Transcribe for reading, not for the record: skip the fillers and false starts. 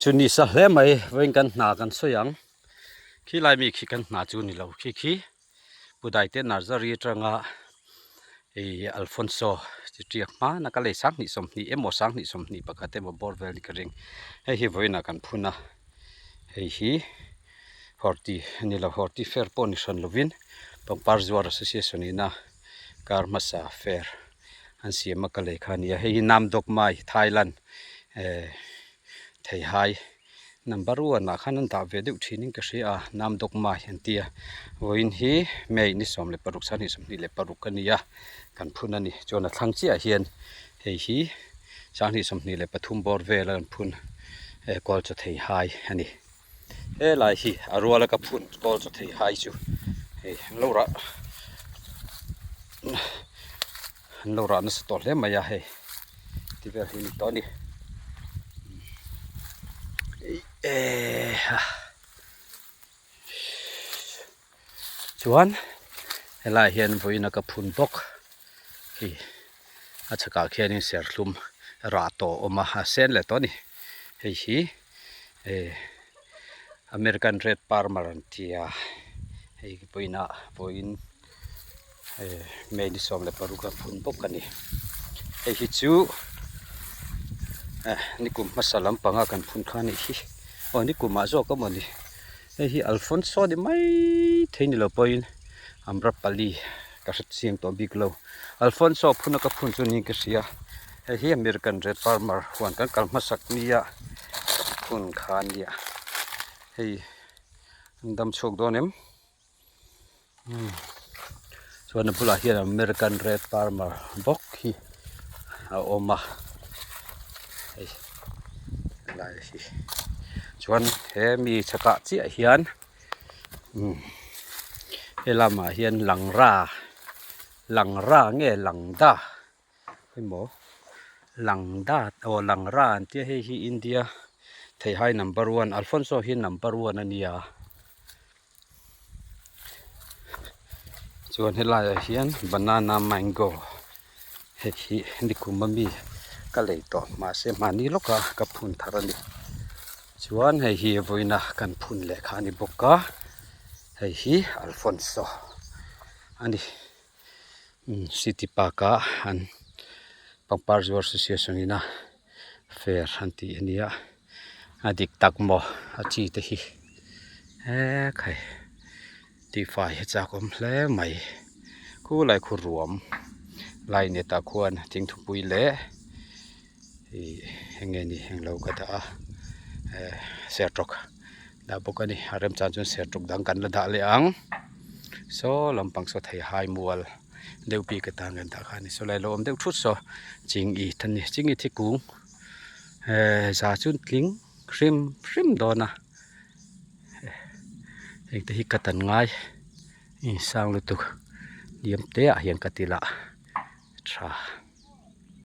Chu ni sa hle mai vawiin kan hna kan sawi ang khi lai mi khi kan hna chu ni lo khi khi Pu Daite Nursery atanga ih Alfonso chi tiak hmana ka lei sanghnih sawmhnih emaw sanghnih sawmhnih pakhat emaw bawr vel ni ka ring hei hi vawiinah kan phun a hei hi horti a ni lo horti fair pawh ni hran lovin pangpar zuar association ina kar hmasa fair an siam a ka lei kha a ni a hei hi Namdok Mai Thailand eh theihai number one ah khan an dah ve deuh thin in ka hria a Namdok Mai an ti a vawiin hi May ni 16 2026 a ni a kan phun a ni chuan a thlang chiah ah hian hei hi 2023 bawr vel a an phun eh kawl chaw theihai a ni. Helai hi a ruala ka phun kawl chaw thei hai chu hei an lo rah an lo rah nasa tawh hle mai a hei ti vel hi a ni tawh a ni chuan helaiah hian vawiin a ka phun bawk hei a chhakah khianin serthlum rah tawh a awm a a sen leh tawh a ni hei hi. Eh American red parmer an ti a hei pawhin ah vawiin eh May ni 16 a phun bawk a ni hei hi chu eh nikum hmasa lampanga kan phun kha a nih hi aw nikum ah zawk a maw ni hei hi Alfonso ni mai thei ni lo pawhin Amrapali ka hre chiang tawh bik lo Alfonso phun a ka phun chu niin ka hria. Hei hi American Red Farmer huan kan kal hmasak nia hun kha a nia hei an dam chhuak dawn em umm chuan a bulah hian American Red Farmer bawk hi a awm a hei helai hi chuan he mi chhakah chiah hian umm he lamah hian langra langra nge langda. emaw langda aw langra an tia hei hi India theihai number one Alfonso hi number one a nia chuan helaiah hian banana mango hei hi nikum ami ka lei tawh mahse mahni lawka ka phun thar a ni chuan hei hi vawiina kan phun leh kha a ni bawk a hei hi Alfonso a ni. City park ah an pangpar zuar association in a fair an tih a nia a dik tak maw a chi te hi hekhai tihfai hi chak awm hle mai khulai khu ruam lai net ah khuan thingthupui leh ih eng nge ni englo ka dah a eh sertawk dah bawk a ni a remchang chuan sertawk dang kan la dah leh ang saw lampang saw thei hai mual deuh bik atan kan dah kha a ni saw lai lo awm deuh thut saw ching it a ni ching it hi kung eh za chu tling hrim hrim dawn a heng te hi ka tan ngai sang lutuk diam te ah hian ka ti lah tha.